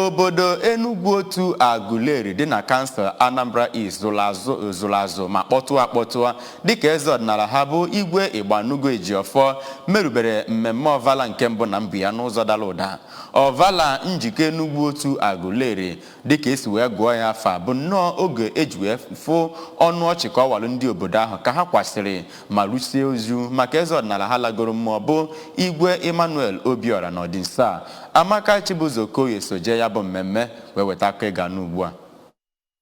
Obodo Enugwu Otu Aguleri dị na kansụl Anambra East zụrụ azụ zụrụ azụ ma kpọtụọ akpọtụọ dịka eze ọdịnala ha bụ Igwe Igbanugo Ejiọfọ merubere mmemme Ọvala nke mbụ na mbụ ya n'ụzọ dara ụda. Ọvala njikọ Enugwu Otu Aguleri, dịka esi wee gụọ ya afa, bụ nnọọ oge eji wee fụ ọnụ ọchị ka ọ walụ ndị obodo ahụ ka ha kwasịrị ma rusie ozu maka eze ọdịnala ha lagoro mmụọ, bụ Igwe Emmanuel Obiora. N'ọdịnso a, Amaka Chibuzo Okoye so jee ya bụ mmemme wee weta akụkọ ịga n'ugbu a.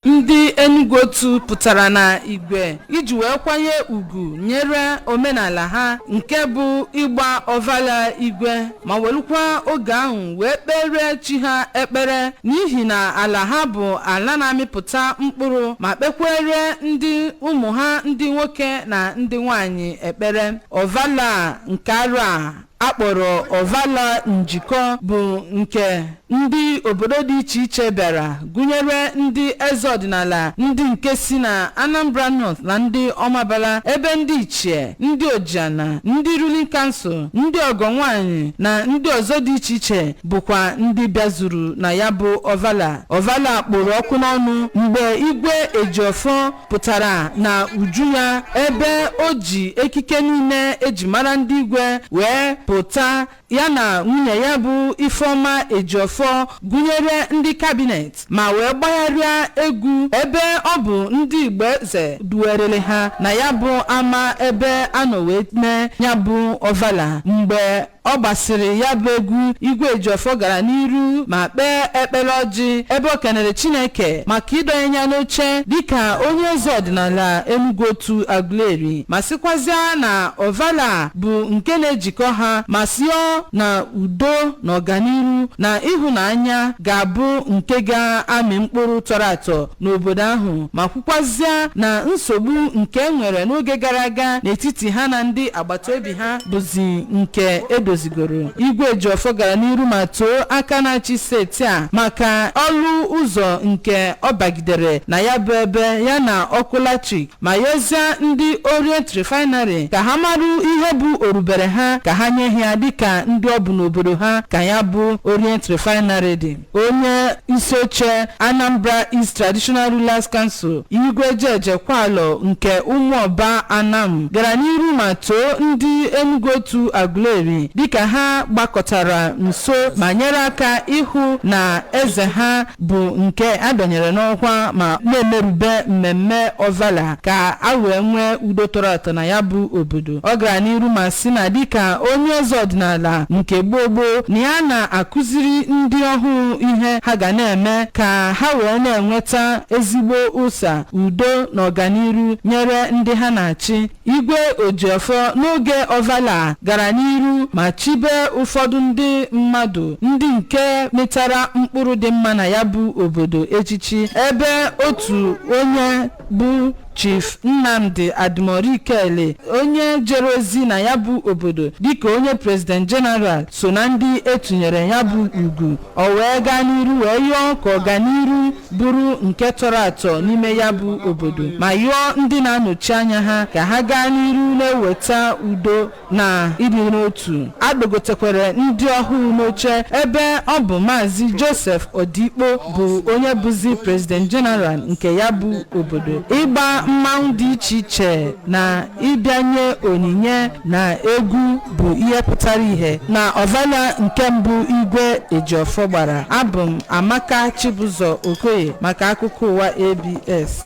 Ndị Enugu Otu pụtara na igwe iji wee kwanye ugwu nyere omenala ha nke bụ ịgba ọvala igwe, ma welukwa oge ahụ wee kpere chi ha ekpere, n'ihi na ala ha bụ ala na-amịpụta mkpụrụ, ma kpekwere ndị ụmụ ha ndị nwoke na ndị nwanyị ekpere. Ọvala nke arọ a akpọrọ Ọvala Njikọ bụ nke ndị obodo dị iche iche bịara, gụnyere ndị eze ọdịnala ndị nke si na Anambra North na ndị Ọmabala, ebe ndị ichie, ndị ojiana, ndị ruling council, ndị ọgọ nwanyị na ndị ọzọ dị iche iche bụkwa ndị bịazuru na ya bụ ọvala. Ọvala kpụrụ ọkụ n'ọnụ mgbe Igwe Ejiọfọ pụtara na uju ya, ebe o ji ekike niile eji mara ndị igwe wee pụta, ya na nwunye ya bụ Ifeọma Ejiọfọ, gụnyere ndị cabinet, ma wee gbagharịa egwu, ebe ọ bụ ndị Igbo eze duwerele ha na ya bụ ama ebe a nọ wee mee ya bụ ọvala. Mgbe ọ gbasịrị ya bụ egwu, Igwe Ejiọfọ gara n'iru ma kpee ekpere ọjị, ebe o kenere Chineke maka ịdọnye ya n'oche dịka onye eze ọdịnala Enugu Otu Aguleri, ma sịkwazịa na ọvala bụ nke na-ejikọ ha, ma sịọ na udo na ọganiru na ịhụnanya ga-abụ nke ga-amị mkpụrụ tọrọ atọ n'obodo ahụ, ma kwukwazịa na nsogbu nke e nwere n'oge gara aga n'etiti ha na ndị agbata obi ha bụzi nke edozigoro. Igwe Ejiọfọ gara n'iru ma too aka na-achị steeti a maka ọlụ ụzọ nke ọ bagidere na ya bụ ebe ya na ọkụ latrik, ma yozie ndị Orient Refinery ka ha marụ ihe bụ orubere ha, ka ha nye ha dịka ndị ọ bụ n'obodo ha ka ya bụ Orient Refinery dị. Onye isi oche Anambra East Traditional Rulers Council, Igwe Jeje Kwalo nke Ụmụọba Anam, gara n'iru ma too ndị Enugu Otu Aguleri dịka ha gbakọtara nso ma nyere aka ịhụ na eze ha bụ nke adọnyere n'ọkwa ma na-emerube mmemme ọvala ka a wee nwee udo tọrọ atọ na ya bụ obodo. Ọ gara n'iru ma sị na dịka onye eze ọdịnala nke gboo gboo, na ya na-akụziri ndị ọhụụ ihe ha ga na-eme ka ha wee na-enweta ezigbo ụsa, udo na ọganiru nyere ndị ha na-achị. Igwe Ojiọfọ n'oge ọvala gara n'iru ma chibe ụfọdụ ndị mmadụ ndị nke metara mkpụrụ dị mma na ya bụ obodo echichi, ebe otu onye bụ Chief Nnamdi Adimorikele, onye jere ozi na ya bụ obodo dịka onye president general, so na ndị etunyere ya bụ ugwu. O wee gaa n'iru wee yọọ ka ọganiru bụrụ nke tọrọ atọ n'ime ya bụ obodo, ma yọọ ndị na-anọchi anya ha ka ha gaa n'iru na-eweta udo na ịdị n'otu. Agbagotekwere ndị ọhụụ n'oche, ebe ọ bụ Maazị Joseph Odikpo bụ onye bụzi president general nke ya bụ obodo. Ịgba mmanwụ dị iche iche na ịbịanye onyinye na egwu bụ ihe pụtara ihe na ọvala nke mbụ Igwe Ejiọfọ gbara. Abụ m Amaka Chibụzọ Okoye maka akụkọ ụwa ABS.